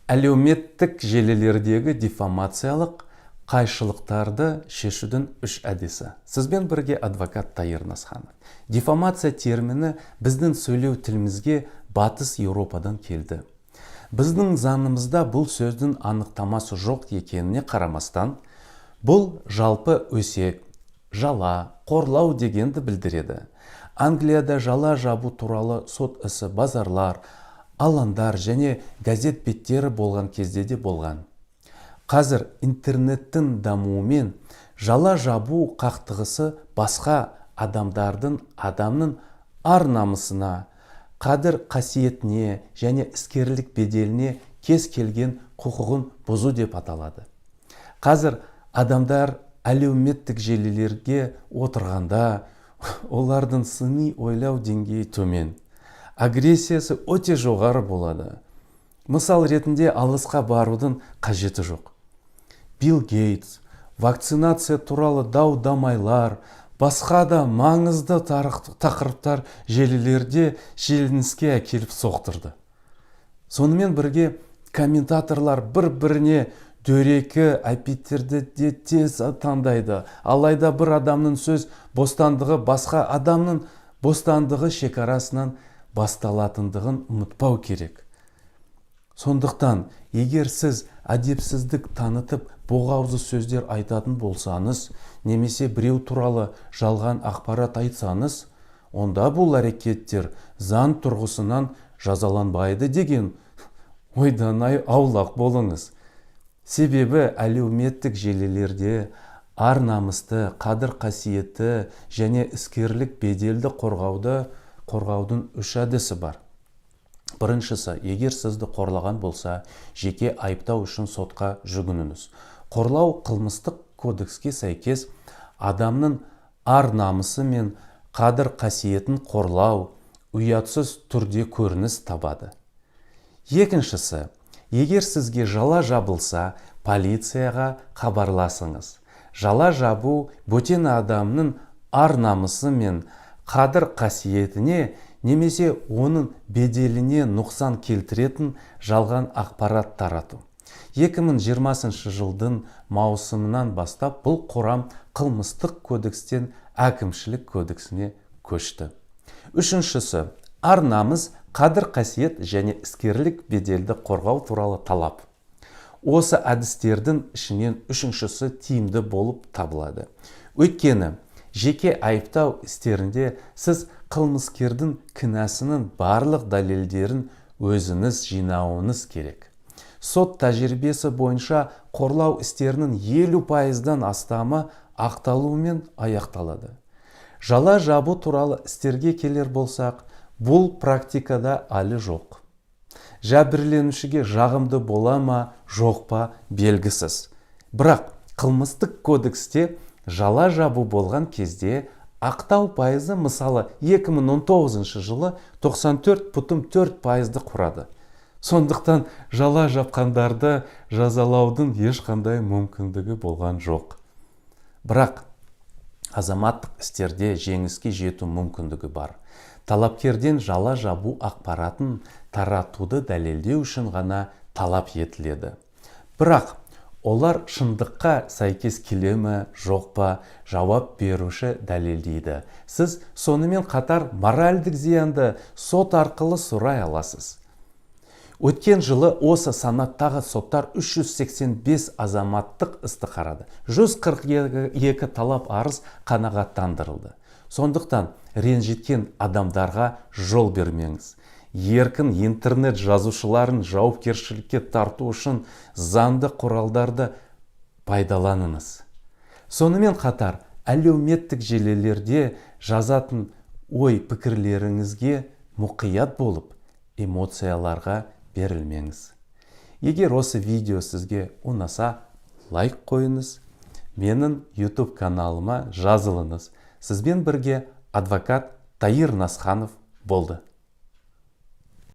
Әлеуметтік желілердегі диффамациялық қайшылықтарды шешудің үш әдісі. Сізбен бірге адвокат Таир Насханов. Диффамация термині біздің сөйлеу тілімізге Батыс Еуропадан келді. Біздің заңымызда бұл сөздің анықтамасы жоқ екеніне қарамастан, бұл жалпы өсек, жала, қорлау дегенді білдіреді. Англияда жала жабу туралы сот ісі базарлар, алаңдар және газет беттері болған кезде де болған. Қазір интернеттің дамуымен жала жабу қақтығысы басқа адамдардың адамның ар-намысына, қадір қасиетіне және іскерлік беделіне кез келген құқығын бұзу деп аталады. Қазір адамдар әлеуметтік желілерге отырғанда, олардың сыни ойлау деңгейі төмен, агрессиясы өте жоғары болады. Мысал ретінде алысқа барудың қажеті жоқ. Билл Гейтс, вакцинация туралы дау-дамайлар, басқа да маңызды тақырыптар желілерде шиеленіске әкеліп соқтырды. Сонымен бірге комментаторлар бір-біріне дөрекі эпитеттерді де тез таңдайды. Алайда бір адамның сөз бостандығы басқа адамның бостандығы шекарасынан басталатындығын ұмытпау керек. Сондықтан егер сіз әдепсіздік танытып, боғауыз сөздер айтатын болсаңыз немесе біреу туралы жалған ақпарат айтсаңыз, онда бұл әрекеттер заң тұрғысынан жазаланбайды деген ойдан аулақ болыңыз. Себебі әлеуметтік желілерде ар намысты, қадір қасиетті және іскерлік беделді қорғаудың үш әдісі бар. Біріншісі: егер сізді қорлаған болса, жеке айыптау үшін сотқа жүгініңіз. Қорлау қылмыстық кодекске сәйкес адамның ар намысы мен қадір қасиетін қорлау ұятсыз түрде көрініс табады. Екіншісі: егер сізге жала жабылса, полицияға хабарласыңыз. Жала жабу – бөтен адамның ар намысы мен қадір қасиетіне немесе оның беделіне нұқсан келтіретін жалған ақпарат тарату. 2020 жылдың маусымынан бастап бұл құрам қылмыстық кодекстен әкімшілік кодексіне көшті. Үшіншісі: ар намыс, қадір қасиет және іскерлік беделді қорғау туралы талап. Осы әдістердің ішінен үшіншісі тиімді болып табылады, өйткені жеке айыптау істерінде сіз қылмыскердің кінәсінің барлық дәлелдерін өзіңіз жинауыңыз керек. Сот тәжірибесі бойынша қорлау істерінің 50%-дан астамы ақталумен аяқталады. Жала жабу туралы істерге келер болсақ, бұл практикада әлі жоқ. Жәбірленушіге жағымды бола ма, жоқ па, белгісіз. Бірақ қылмыстық кодексте жала жабу болған кезде ақтау пайызы, мысалы, 2019 жылы 94,4%-ды құрады. Сондықтан жала жапқандарды жазалаудың ешқандай мүмкіндігі болған жоқ. Бірақ азаматтық істерде жеңіске жету мүмкіндігі бар. Талапкерден жала жабу ақпаратын таратуды дәлелдеу үшін ғана талап етіледі. Бірақ олар шындыққа сәйкес келе ме, жоқ па, жауап беруші дәлелдейді. Сіз сонымен қатар моральдік зиянды сот арқылы сұрай аласыз. Өткен жылы осы санаттағы соттар 385 азаматтық істі қарады, 142 талап арыз қанағаттандырылды. Сондықтан ренжіткен адамдарға жол бермеңіз. Еркін интернет жазушыларын жауапкершілікке тарту үшін заңды құралдарды пайдаланыңыз. Сонымен қатар әлеуметтік желілерде жазатын ой пікірлеріңізге мұқият болып, эмоцияларға берілмеңіз. Егер осы видео сізге ұнаса, лайк қойыңыз, менің YouTube каналыма жазылыңыз. Сізбен бірге адвокат Таир Насханов болды.